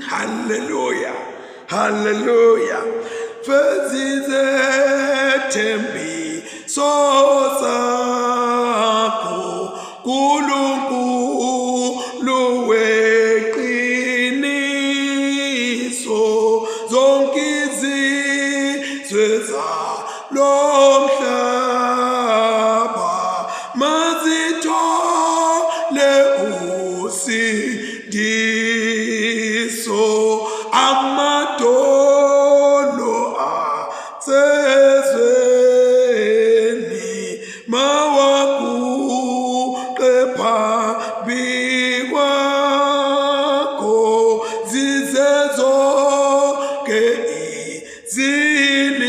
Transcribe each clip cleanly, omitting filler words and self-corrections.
Hallelujah. Hallelujah. Fezizethembiso sakho Nkulunkulu weqiniso zonke izizwe zalomhlaba mazithole usindiso amadolo asezweni mawaguqe phambi kwakho zize zonke izilimi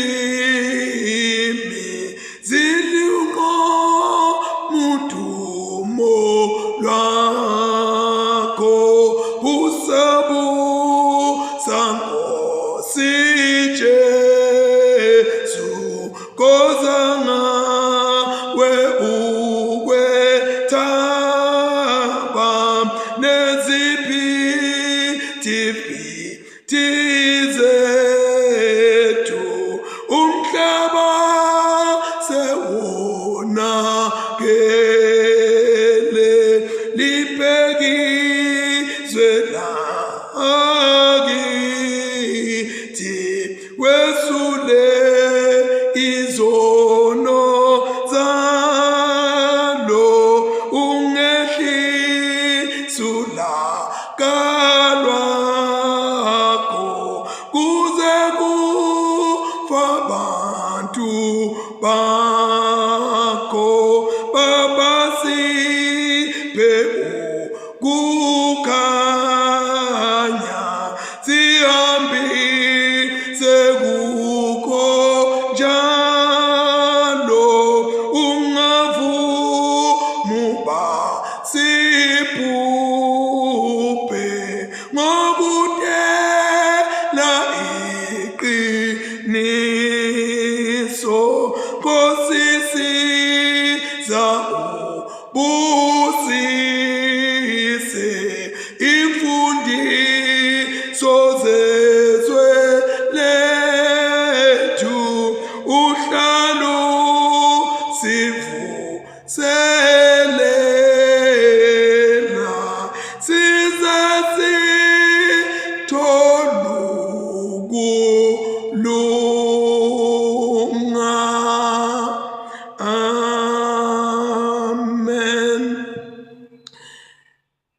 zilunqomudumo lwakho usabusa Nkosi Jesu koza ngawe ukwethaba neziphithiphithi zethu umhlaba sewonakele libhekizwe lakithi wesule izono zalo ungehlisi ulaka lwakho kuze kufa abantu bakho babasiphe kukhanya sihambise kukho njalo ungavumi uba sibhubhe ngokudela iqiniso Nkosi siza busise imfundiso zezwe lethu uhlalo sivuselela size sithol'ukulunga. Amen.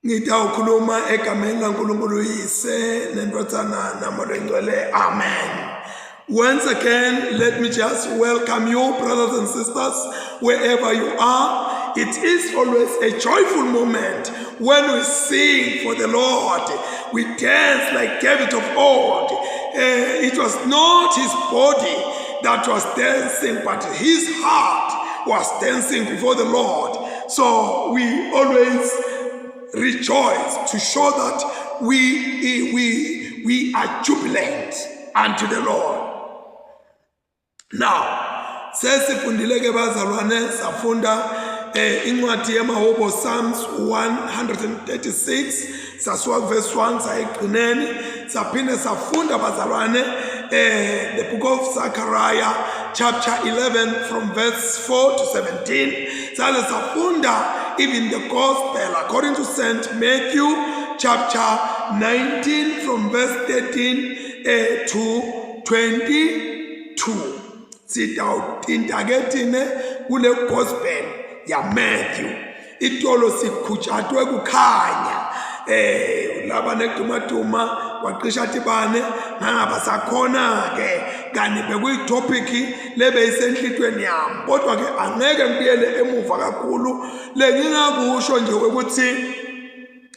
Ngitawukhuluma egameni laNkulunkulu Uyise neNdvodzana naMoya Longcwele. Amen. Once again, let me just welcome you, brothers and sisters, wherever you are. It is always a joyful moment when we sing for the Lord. We dance like David of old. It was not his body that was dancing, but his heart was dancing before the Lord. So we always rejoice to show that we are jubilant unto the Lord. Now, sesifundile ke bazalwane safunda incwadi yemahubo Psalms 136 sasuka verse 1 sayegcineni saphinde safunda bazalwane the book of Zechariah chapter 11 from verse 4 to 17 saze safunda even the gospel according to St Matthew chapter 19 from verse 13 to 22 sitawutinta ke thine kule gospel yaMatthew itolo sikhutshatwe kukhanya laba nedumaduma waqisha tibane ngangaba sakhona ke kanti bekuyitopic lebeyisenhlitweni yami kodwa ke angeke ngibuyele emuva kakhulu lengingakusho nje ukuthi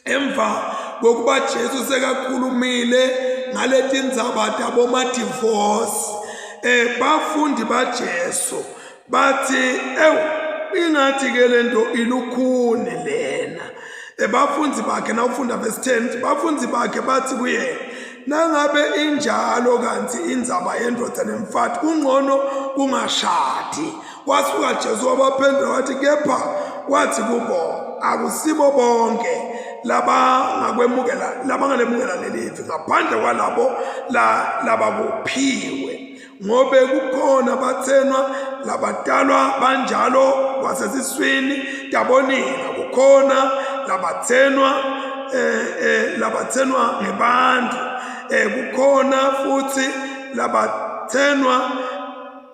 emva kokuba Jesu sekakhulumile ngaleti ndzaba taboma divorce bafundi baJesu bathi ewu ingathi ke lento ilukhuni lena. Bafundi bakhe nawufunda verse 10 bafundi bakhe bathi kuye nangabe injalo kanti indzaba yendoda nemfati kungcono kungashadi. Wasuka Jesu wabaphendula wathi kepha wathi kubo akusibo bonke Labangakwemukela labangalemukela lelivi ngaphandle kwalabo labakuphiwe, ngobe kukhona bathenwa labatalwa banjalo kwasesiswini tabonina, kukhona labathenwa labathenwa ngebantu, kukhona futhi labathenwa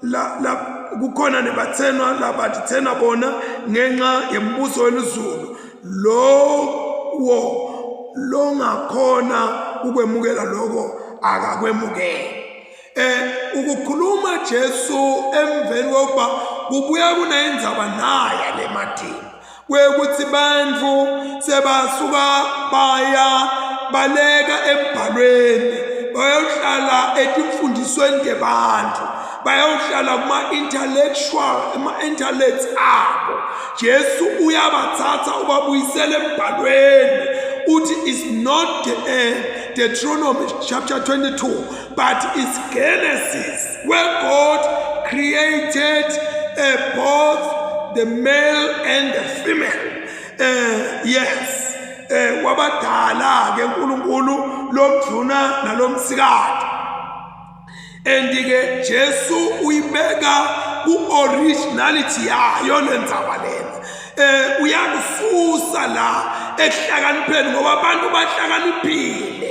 la, la kukhona nebathenwa labatithena bona ngenxa yembuso welizulu. Lowo longakhona ukwemukela lokho akakwemukele. Ukukhuluma Jesu emveni kokuba kubuya kunendzaba naya lemadini kwekuthi bantfu sebasuka baya baleka embhalweni, bayohlala etimfundisweni tebantfu, bayohlala kuma-intellectual, ema-intellects abo. Jesu uyabathatha ubabuyisela embhalweni, uthi is not Deuteronomy chapter 22 but it's Genesis where God created both the male and the female. Yes, wabadala ke uNkulunkulu lomdvuna nalomsikati. And ke Jesu uyibeka ku-originality yayo lendzaba lena. Uyakususa la ekuhlakanipheni, ngoba abantu bahlakaniphile,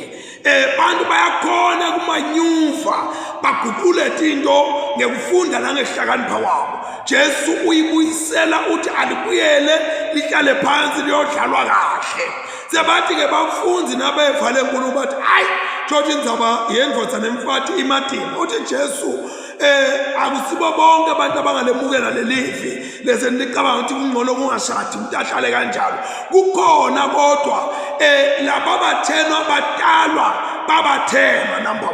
bantu bayakhona kumanyuva baguqule tinto ngekufunda nangehlakanipha kwabo. Jesu uyibuyisela, uthi alibuyele lihlale phansi liyodlalwa kahle. Sebathi ke bafundi nabeva le nkulumo bathi, hayi, tshothi indzaba yendvodza nemfati imatima. Uthi Jesu, akusibo bonke abantu abangalemukela lelivi lese nicabanga ukuthi kungcono kungashadi umuntu ahlale kanjalo. Kukhona kodwa laba bathenwa batalwa babathenwa, number 1.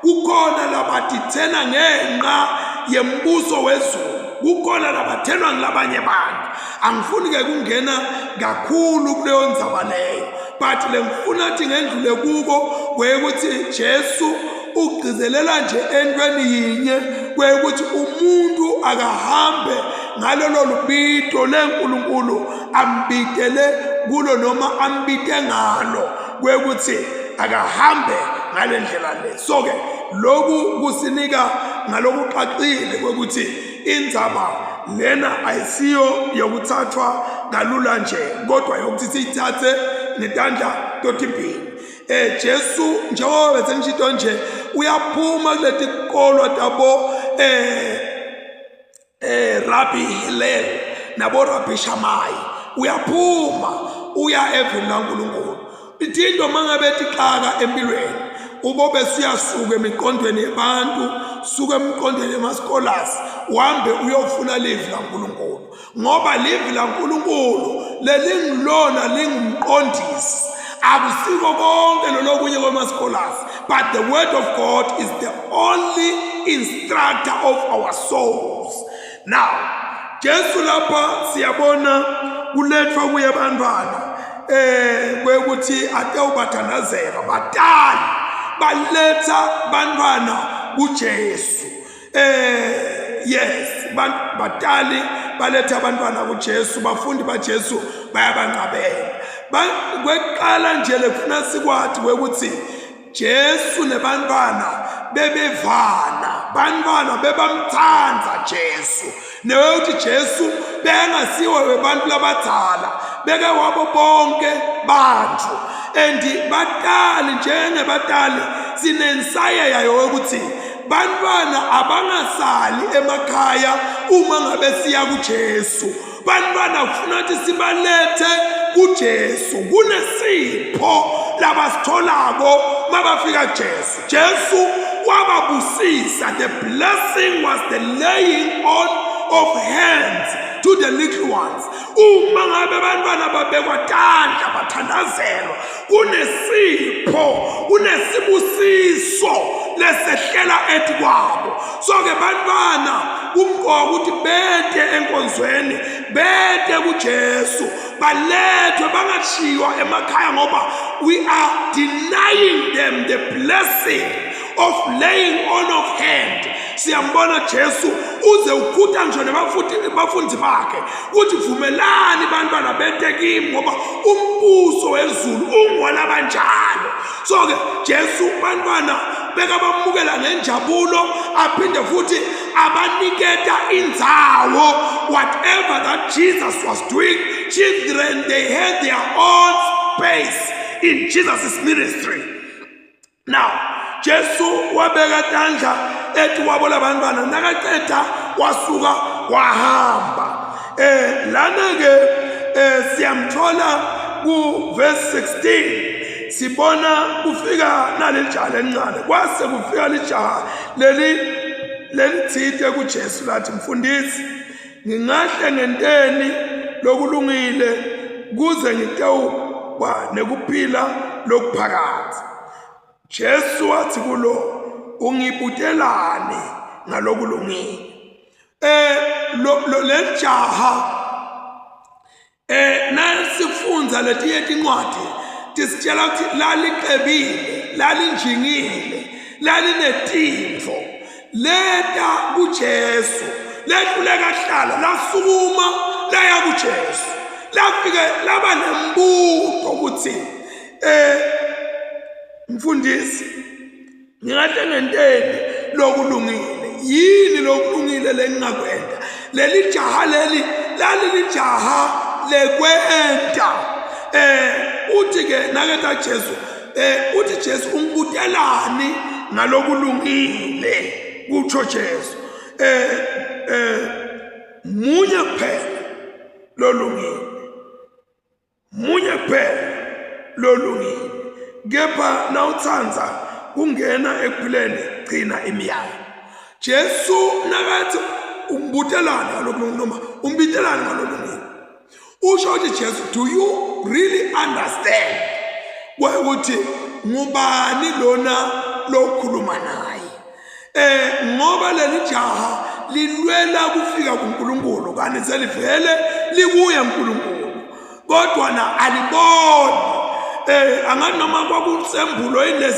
Kukhona labatithena ngenxa yembuso wezulu, kukhona labathenwa ngilabanye abantu. Angifuni ke kungena kakhulu kuleyo ndzaba leyo, but lengifuna ukuthi ngendlule kuko kwekuthi Jesu ugcizelela nje entweni yinye, kwekuthi umuntu akahambe ngalolo lubito leNkulunkulu ambitele kulo noma ambite ngalo, kwekuthi akahambe ngale ndlela le. So ke lokhu kusinika ngalokuxaxile kwekuthi indzaba lena ayisiyo yokuthathwa kalula nje, kodwa yokuthi siyithathe ngetandla totimbili. Jesu njengoba bese ngishito nje uyaphuma kuleti kolwa tabo Rabbi Hillel nabo Rabbi Shammai, uyaphuma uya evini laNkulunkulu. Itinto mangabe tixaka empilweni ubobe siyasuka emiqondweni yebantu, suka emiqondweni yema-scholars, uhambe uyofuna livi laNkulunkulu, ngoba livi laNkulunkulu lelingilona lingumqondisi. Akusiko konke lolokunye kwema-scholars, but the word of God is the only instructor of our souls. Now Jesu lapha siyabona kulethwa kuye abantwana kwekuthi atewubathandazela. Batali baletha bantwana kuJesu. Yes, batali baletha abantwana kuJesu, bafundi baJesu bayabanqabela. Kweqala nje lekufuna sikwathi kwekuthi Jesu nebantwana bebevana, bantwana bebamthanda Jesu. Newuthi Jesu bengasiwe webantu labadzala, beke wabo bonke bantu. And batali njengebatali sinensayeya yokuthi bantwana abangasali emakhaya uma ngabe siya kuJesu. Bantwana kufuna ukuthi sibalethe kuJesu. Kunesipho labasitholako mabafika kuJesu. Jesu wababusisa. The blessing was the laying on of hands to the little ones. Uma ngabe abantwana babekwa tandla bathandazelwa, kunesipho, kunesibusiso lesehlela ethi kwabo. So ke bantwana kumqoka ukuthi bete enkonzweni, bete kuJesu, balethwe, bangashiywa emakhaya, ngoba we are denying them the blessing of laying on of hand. Siyambona Jesu uze ukhuta ngisho nebafundi bafundi bakhe ukuthi vumelani bantwana bente kimi ngoba umbuso wezulu ungwalabanjalo. So ke Jesu bantwana bekabamukela ngenjabulo aphinde futhi abaniketa indzawo. Whatever that Jesus was doing, children, they had their own space in Jesus' ministry. Now Jesu wabeka tandla ethi wabo labantwana nakaqeda wasuka wahamba. Lana ke siyamthola ku verse 16, sibona kufika nalelijaha lelincane. Kwase kufika lijaha leli lelithite kuJesu lathi, mfundisi, ngingahle ngenteni lokulungile kuze ngitewuba nekuphila lokuphakadze? Jesu wathi kulo, ungibutelani ngalokulungile? Lo lelijaha, nasifundza letinye tincwadi tisitshela ukuthi lalicebile, lalinjingile, lalinetintfo. Leta kuJesu, lehluleka kuhlala, lasukuma laya kuJesu, lafike laba nembuto ukuthi, mfundisi, ngingahle ngenteni lokulungile? Yini lokulungile lengingakwenta? Leli jaha leli lalilijaha lekwenta. Uthi ke naketa Jesu, uthi Jesu, ungibutelani ngalokulungile? Kutsho Jesu. Munye kuphela lolungile, munye kuphela lolungile, kepha nawutsandza kungena ekuphileni, gcina imiyalo. Jesu nakathi umbutelani ngalokulungile noma umbitelani ngalolungile, usho ukuthi Jesu, do you really understand ukuthi ngubani lona lokhuluma naye? Ngoba leli jaha lilwela kufika kuNkulunkulu, kanti selivele likuye uNkulunkulu, kodwa na aliboni. Angathi noma kwakusembulo yini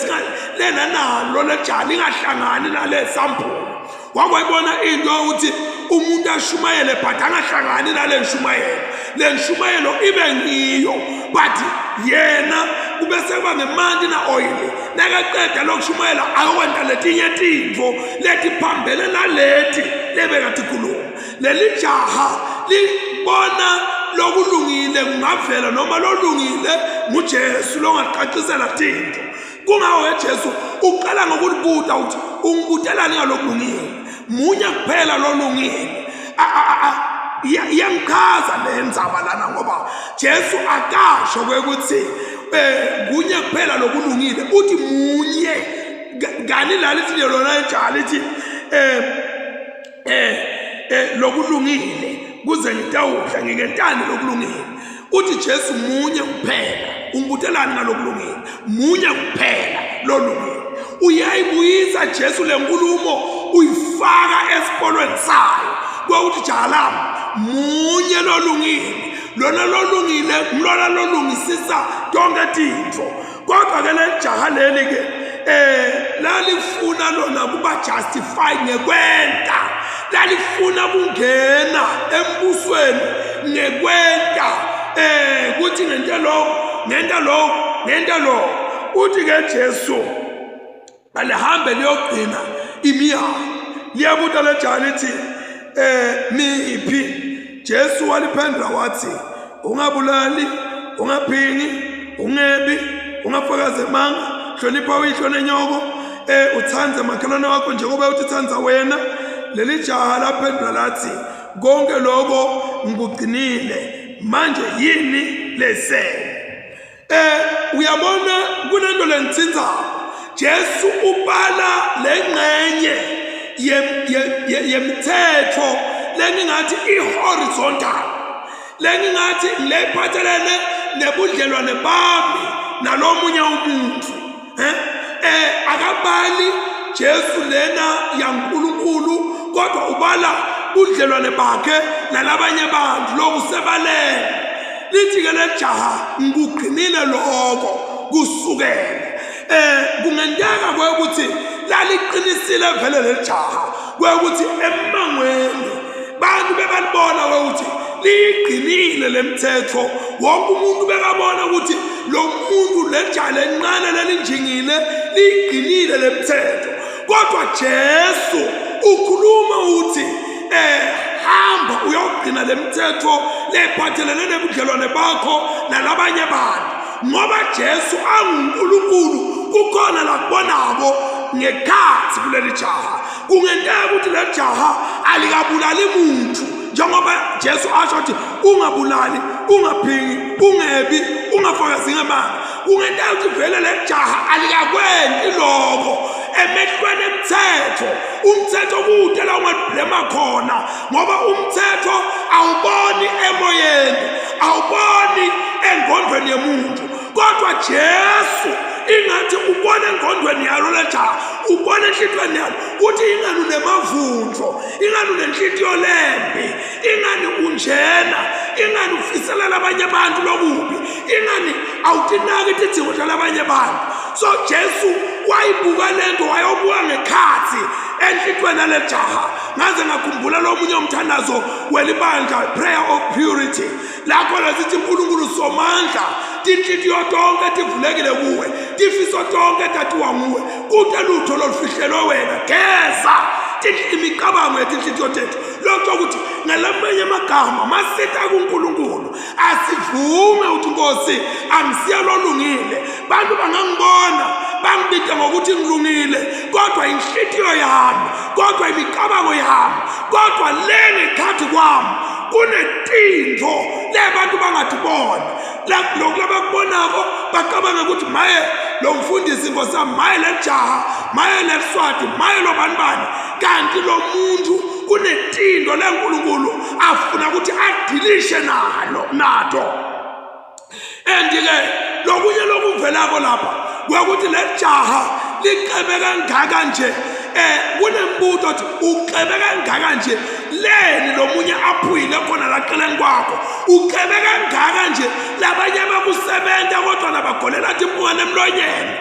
lena nalo lejaha lingahlangani nalesambulo. Wakwayibona into ukuthi umuntu ashumayele but angahlangani nale nshumayelo, le nshumayelo ibe ngiyo, but yena kube sekuba ngemanti na-oyili, nakaqeda lokushumayela ayokwenta letinye tintfo letiphambene naleti lebekatikhuluma. Leli jaha libona lokulungile kungavela noma lolungile nguJesu longacacisela tintfo. Kungawo Jesu uqala ngokulibuta ukuthi ungibutelani ngalokulungile? Munye kuphela lolungile. Iyangichaza le ndzaba lana ngoba Jesu akasho kwekuthi kunye kuphela lokulungile, uthi munye. Kani la lithi lona njalo lithi lokulungile kuze ngitawudla ngingentani lokulungile? Uthi Jesu munye kuphela, ungibutelani ngalokulungile? Munye kuphela lolungile. Uyayibuyisa Jesu lenkulumo, uyifaka esikolweni sayo kwekuthi jaha lami, munye lolungile, lona lolungile ngilona lolungisisa tonke tintfo. Kodwa ke lelijaha leli ke lalifuna lona kuba justify ngekwenta, lalifuna kungena embusweni ngekwenta, kuthi ngente lokho, ngenta lokho, ngenta lokho. Uthi ke Jesu alihambe liyogcina imiyalo. Liyabuta lejaha lithi, miphi? Jesu waliphendula wathi, ungabulali, ungaphingi, ungebi, ungafakazi emanga, hlonipha uyihlo nenyoko, uthande makhelwane wakho njengoba uthithandza wena. Leli jaha laphendula lathi, konke lokho ngikugcinile, manje yini lesele? Uyabona kunento lengithinzayo. Jesu ubala lengxenye yemithetho lengingathi i-horizontal, lengingathi ngileyiphathelene nebudlelwane bami nalomunye umuntu. Akabali Jesu lena yaNkulunkulu, kodwa ubala budlelwane bakhe nalabanye abantu lokusebaleni. Lithi ke lejaha, ngikugcinile lokho kusukela. Kungenteka ukuthi laliqinisile vele lelijaha. Kwekuthi emangweni bantu bebalibona ukuthi liyigcinile lemithetho, wonke umuntu bekabona ukuthi lo muntu lejala elincane lelinjingile liyigcinile lemithetho. Kodwa Jesu ukhuluma uthi hamba uyogcina lemithetho lephathelene nebudlelwane bakho nalabanye bantu, ngoba Jesu anguNkulunkulu kukhona lakubonako ngekhathi kuleli jaha. Kungenteka ukuthi leli jaha alikabulali muntu, njengoba Jesu asho ukuthi ungabulali, ungaphingi, ungebi, ungafakazi ngemanga. Kungenteka ukuthi vele leli jaha alikakwenti lokho emehlweni emthetho. Umthetho kude la ungablema khona, ngoba umthetho awuboni emoyeni, awuboni engqondweni yomuntu. Kodwa Jesu ingathi ubona engqondweni yalo lejaha, ubona enhlitiyweni yalo ukuthi ingani unemavundlo, ingani unenhlitiyo lembi, ingani unjena, ingani ufisela labanye abantu lokubi, ingani awutinaki tidzingo talabanye abantu. So Jesu wayibuka lento, wayobuka ngekhathi enhlitiyweni yalejaha. Ngaze ngakhumbula lomunye umthandazo welibandla, prayer of purity, lapho lasithi uNkulunkulu somandla, tinhlitiyo tonke tivulekile kuwe, tifiso tonke tatiwa nguwe, kute lutho lolufihlelwe wena. Geza imicabango yetinhlitiyo tethu. Lokho ukuthi ngalamanye amagama masitha kuNkulunkulu asivume ukuthi Nkosi angisiya lolungile, bantu bangangibona bangibide ngokuthi ngilungile, kodwa inhlitiyo yami, kodwa imicabango yami, kodwa le ngekhathi kwami kunetintfo le bantu bangatibona. Lokhu labakubonako bacabanga ukuthi maye lo mfundisi nkosi yami, maye lelijaha, maye leliswati, maye lo bani bani, kanti lo muntu kunetinto leNkulunkulu afuna ukuthi adilishe nalo nato. And-ke lokunye lokuvelako lapha kwekuthi lelijaha licebe kangaka nje, kunembuto othi ucebe kangaka nje leni lomunye aphuyile khona laceleni kwakho? Ucebe kangaka nje labanye bakusebenta kodwa nabagolela timpungane emlonyeni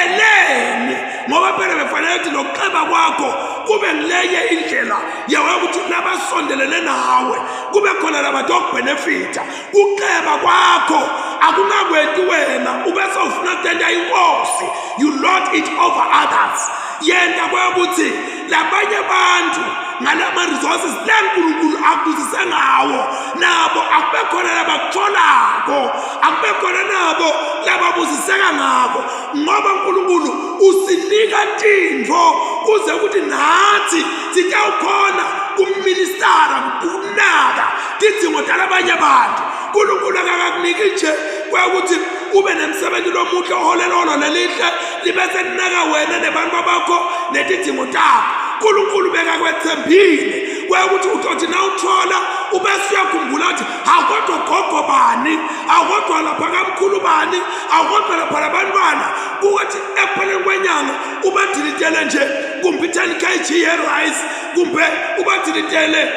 eleni, ngoba phela befanele ukuthi lokuceba kwakho kube ngilenye indlela yawe ukuthi labasondelene nawe kube khona labatokubhenefitha. Kuceba kwakho akunakwenti wena ubese ufuna kutenta inkosi, you lord it over others. Yenta kwekuthi labanye abantu ngalama resources leNkulunkulu akubusise ngawo nabo akube khona labakutholako, akube khona nabo lababusiseka ngako, ngoba uNkulunkulu usinika tintfo kuze ukuthi nathi sitawukhona kumministara kunaka tidzingo talabanye abantu. uNkulunkulu akakakuniki nje kwekuthi ube nemsebenzi lomuhle oholelolo lelihle libe selinaka wena nebantu bakho netidzingo takho. uNkulunkulu bekakwethembile kwekuthi utothi nawuthola ubese uyakhumbula ukuthi awukodwa gogo bani, awukodwa lapha kamkhulu bani, awukodwa lapha labantwana, ukuthi ekupheleni kwenyanga ubadilitele nje kumbe i-10 kg ye-rice, kumbe ubadilitele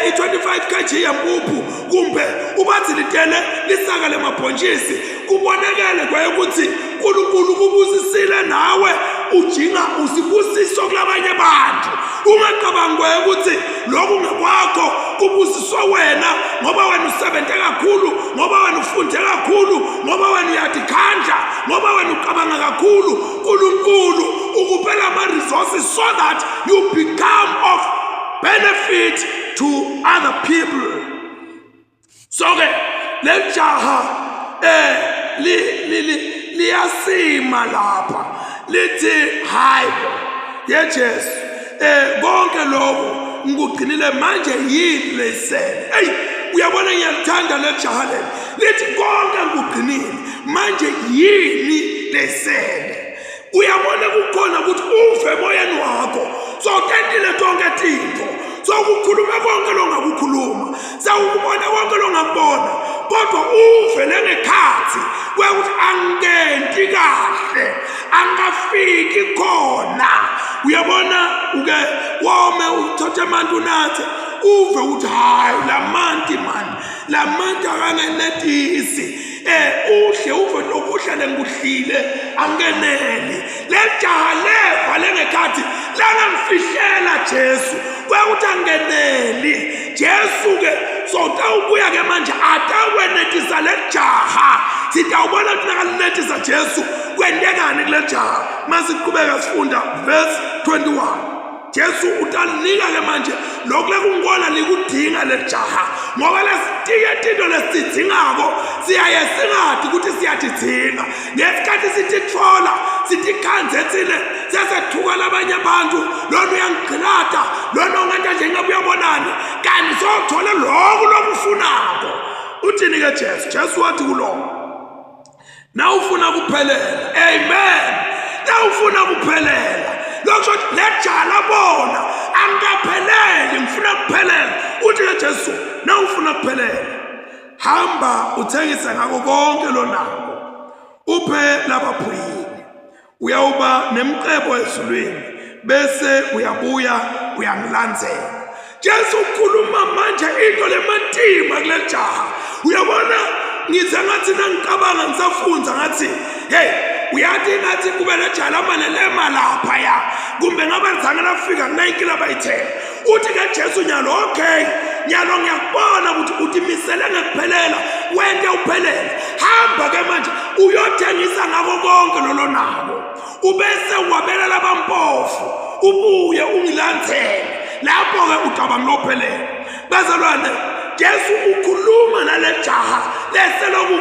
i-25 kg yempuphu, kumbe ubadilitele lisaka lemabhontshisi. Kubonakele kwayekuthi uNkulunkulu kubusisile nawe ujinga usibusiso kulabanye abantu. Ungacabangi kwayekuthi lokhu ngekwakho kubusiswe wena ngoba wena usebenze kakhulu, ngoba wena ufunde kakhulu, ngoba wena uyadikhandla, ngoba wena ucabanga kakhulu. uNkulunkulu ukuphela ama-resources so that you become of benefit to other people. So-ke leli jaha liyasima lapha lithi hayi ye Jesu, konke lokho ngikugcinile, manje yini lesele? Eyi, uyabona ngiyalithanda leli jaha leli, lithi konke ngikugcinile, manje yini lesele? Uyabona kukhona ukuthi uve emoyeni wakho sotentile tonke tintfo, sokukhuluma konke longakukhuluma, sewukubona konke longakubona, kodwa uve lengekhathi kwekuthi angikenti kahle, angafiki khona. Uyabona uke wome uthathe amanti unathe, uve ukuthi hayi lamanti mani, lamanti akangenetisi. Uhle uve lokuhle lengikuhlile angeneli. Lejaha leva lengekhathi Langangifihlela Jesu kwekuthi angeneli. Jesu ke sotawubuya ke manje atakwenetisa lejaha. Sitawubona ukuthi nakalinetisa Jesu kwentekani kule jaha. Masiqhubeka sifunda verse 21. Jesu utalinika ke manje lokhu lekungikona likudinga lejaha ngoba lesitike tinto lesitidzingako siyaye singadi ukuthi siyatidzinga ngesikhathi sititfola sitikhandze tsine sesethuka labanye abantu lona uyangigqilata lona ungenta nje ingabe uyabonani kanti sowuthole loku lokufunako. Uthini ke Jesu? Jesu wathi kulowo, nawufuna kuphelela, amen, nawufuna kuphelela, lokusho ukuthi lejala bona angikapheleli, ngifuna kuphelela. Uthi ke Jesu, nawufuna kuphelela, hamba uthengise ngako konke lonako, uphe labaphuyile, uyawuba nemcebo ezulwini, bese uyabuya uyangilandzela. Jesu ukhuluma manje into lematima kulejaha. Uyabona, ngize ngathi nangicabanga ngisafundza ngathi hey, uyathi ngathi kube lejaha lamane lema lapha ya kumbe ngabe lizange lafika kunayinkinga bayithela. Uthi ke Jesu nyalo, okay nyalo ngiyakubona ukuthi utimisele ngekuphelela, wente uphelele, hamba ke manje uyothengisa ngako konke lolo nako, ubese wabela labampofu, ubuye ungilandzele, lapho-ke utaba ngilophelele. Bazalwane, Jesu ukhuluma nale jaha leseloku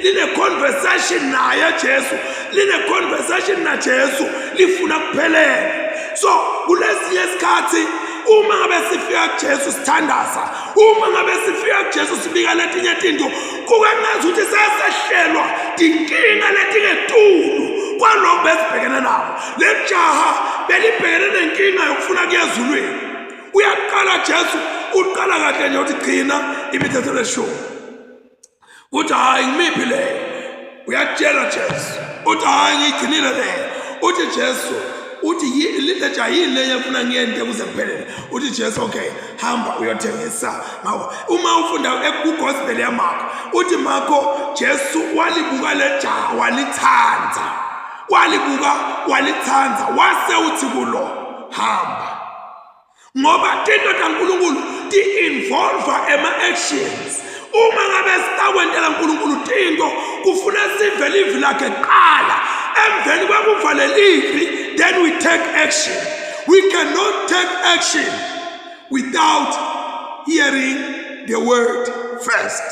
line-conversation naye Jesu, line-conversation naJesu, lifuna kuphelela. So kulesinye isikhathi uma ngabe sifika kuJesu sithandaza, uma ngabe sifika kuJesu sibika letinye tinto, kuke ngazuthi sesehlelwa tinkinga letingetulu kwalokhu besibhekene nako. Lejaha belibhekene nenkinga yokufuna kuya ezulwini. Uyaqala Jesu, uqala kahle nje uthi gcina imithetho leshumi. Uthi hayi ngimiphi leyo? Uyatshela Jesu, uthi hayi ngiyigcinile leyo. Uthi Jesu, uthi lileja yini lenye efuna ngiyente kuze kuphelele? Uthi Jesu, okay, hamba uyothengisa ngawo. Uma ufunda kugospel yaMarko, uthi Marko, Jesu walibuka lejaha walithanda, walibuka walithanda, wase uthi kulo, hamba. Ngoba tinto taNkulunkulu ti-involve ema-actions. Uma ngabe sitakwentela uNkulunkulu tinto, kufuna sive livi lakhe kuqala. Emveni kwekuva lelivi, then we take action. We cannot take action without hearing the word first.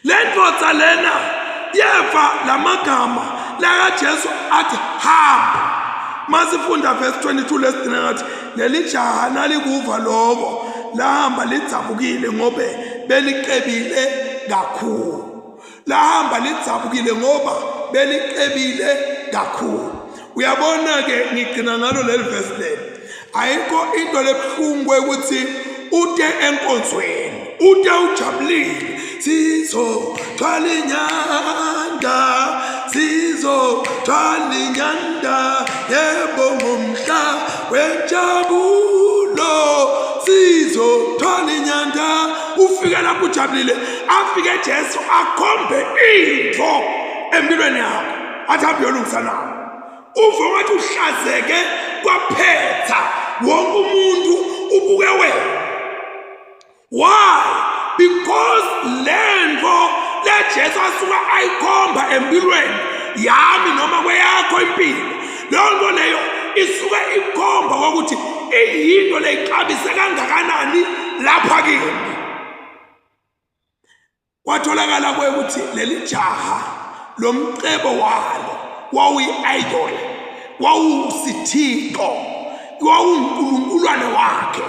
Le ndvodza lena yeva lamagama lakaJesu athi hamba. Masifunda verse 22 lesigcina ngathi leli jaha nalikuva loko lahamba lidzabukile ngobe belicebile kakhulu. Lahamba lidzabukile ngoba belicebile kakhulu. Uyabona ke, ngigcina ngalo leli verse leli. Ayikho into lebuhlungu ukuthi ute enkonzweni, ute ujabulile, sizothwala inyanda, sizothwala inyanda, yebo ngomhla wenjabulo, sizothwala inyanda. Ufike lapho ujabulile, afike Jesu akhombe into empilweni yakho, athi hambe uyolungisa nawo. Uve ngathi uhlazeke kwaphetha, wonke umuntu ubuke wena. Why? Because lento leJesu asuka ayikhomba empilweni yami noma kweyakho impilo, leyo nto leyo isuke ikhomba ukuthi iyinto leyixabise kangakanani lapha kimi. Kwatholakala ukuthi leli jaha lomcebo walo wawuyi-idol, wawusithixo, wawunkulunkulwane wakhe.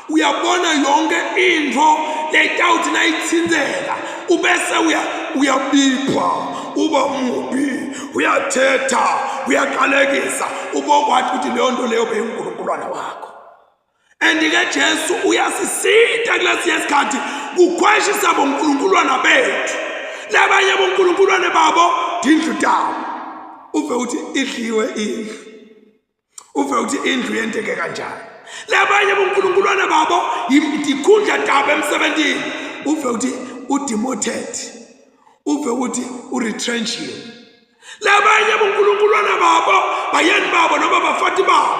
Uyabona yonke into leyitawuthi nayithintseka ubese uyabipha, uba mubi, uyathetha, uyaqalekisa, ubokwathi ukuthi leyo nto leyo beyinkulunkulwane wakho. And ke Jesu uyasisita kulesiya sikhathi kukhweshisa bonkulunkulwana bethu. Labanye bonkulunkulwane babo tindlu tabo. Uve ukuthi idliwe indlu. Uve ukuthi indlu yenteke kanjani. Labanye bonkulunkulwana babo tikhundla tabo emsebentini. Uve ukuthi udemoted. Uve ukuthi uretrenchiwe. Labanye bonkulunkulu bonkulwana babo, bayeni babo noma bafati babo.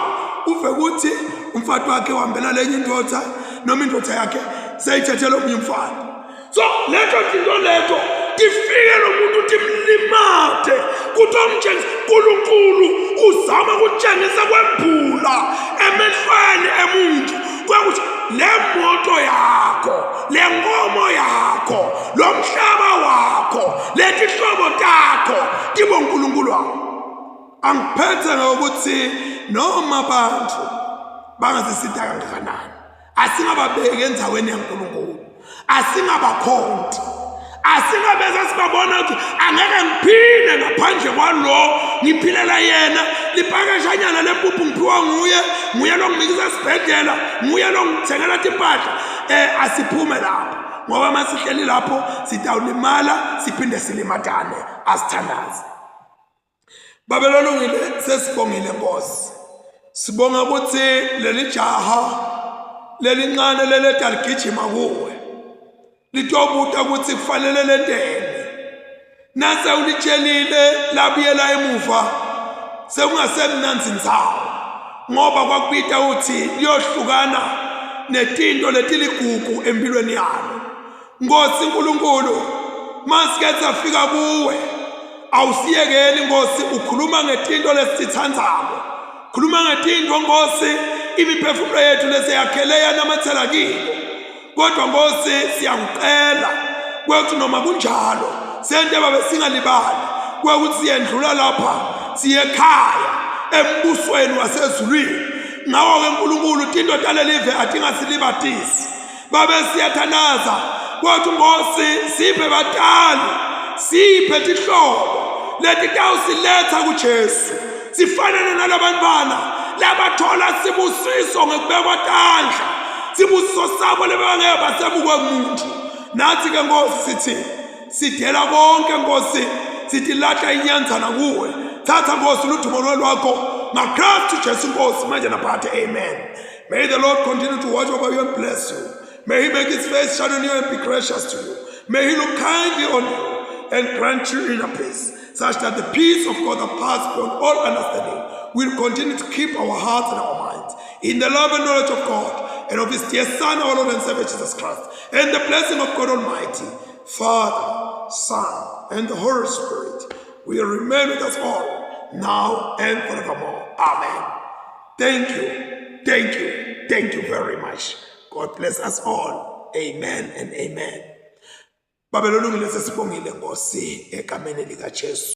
Uve ukuthi umfati wakhe uhambela lenye indoda noma indoda yakhe seyithethela omunye umfana. So leto tinto leto tifike lo muntu timlimate kuthi omtshengisa uNkulunkulu uzama ukutshengisa kwembula emehlweni emuntu kwekuthi le moto yakho, le nkomo yakho, lo mhlaba wakho, letihlobo takho tibo uNkulunkulu wakho. Angiphethe ngokuthi noma abantu bangasisita kangakanani, asingababeki endzaweni yaNkulunkulu, asingabakhonti, asingabe sesibabona ukuthi angeke ngiphile ngaphandle kwalo, ngiphilela yena. Lipakashanyana lempuphu ngiphiwa nguye, nguye lo ngimikisa esibhedlela, nguye lo ngithengela timpahla. Asiphume lapho, ngoba uma sihleli lapho sitawulimala siphinde silimatane. Asithandaze. Babe lolungile, sesibongile Nkosi. Sibonga ukuthi leli jaha lelincane leleta ligijima kuwe, litobuta ukuthi kufanele lenteni. Nase ulitshelile labuyela emuva, sekungasemnanzi ndzawo, ngoba kwakubita ukuthi liyohlukana netinto letiligugu empilweni yalo. Nkosi Nkulunkulu, masike safika kuwe, awusiyekeli Nkosi, ukhuluma ngetinto lesititsandzako, khuluma ngetinto Nkosi imiphefumulo yethu leseyakhele yanamathela kibo. Kodwa Nkosi siyakucela kwekuthi noma kunjalo sente babe singalibali kwekuthi siyendlula lapha siye ekhaya embusweni wasezulwini. Ngakho-ke Nkulunkulu, tinto talelive atingasilibatisi. Babe siyathandaza kwathi Nkosi siphe batali, siphe tihlobo letitawusiletha kuJesu, sifanane nalabantwana labathola sibusiso ngekubekwa tandla, sibusiso sabo lebangeke basemukwe kumuntu. Nathi ke Nkosi sithi sidela konke Nkosi, sitilahla inyanzana kuwe. Thatha Nkosi ludumo lwakho ngaKristu Jesu Nkosi manje naphakade, amen. May the Lord continue to watch over you and bless you. May he make his face shine on you and be gracious to you. May he look kindly on you and grant you inner peace, such that the peace of God that passes beyond all understanding will continue to keep our hearts and our minds in the love and knowledge of God and of his dear Son, our Lord and Savior Jesus Christ, and the blessing of God Almighty, Father, Son, and the Holy Spirit will remain with us all now and forevermore. Amen. Thank you, thank you, thank you very much. God bless us all. Amen and amen. Babe lolungile, sesibongile Nkosi egameni likaJesu.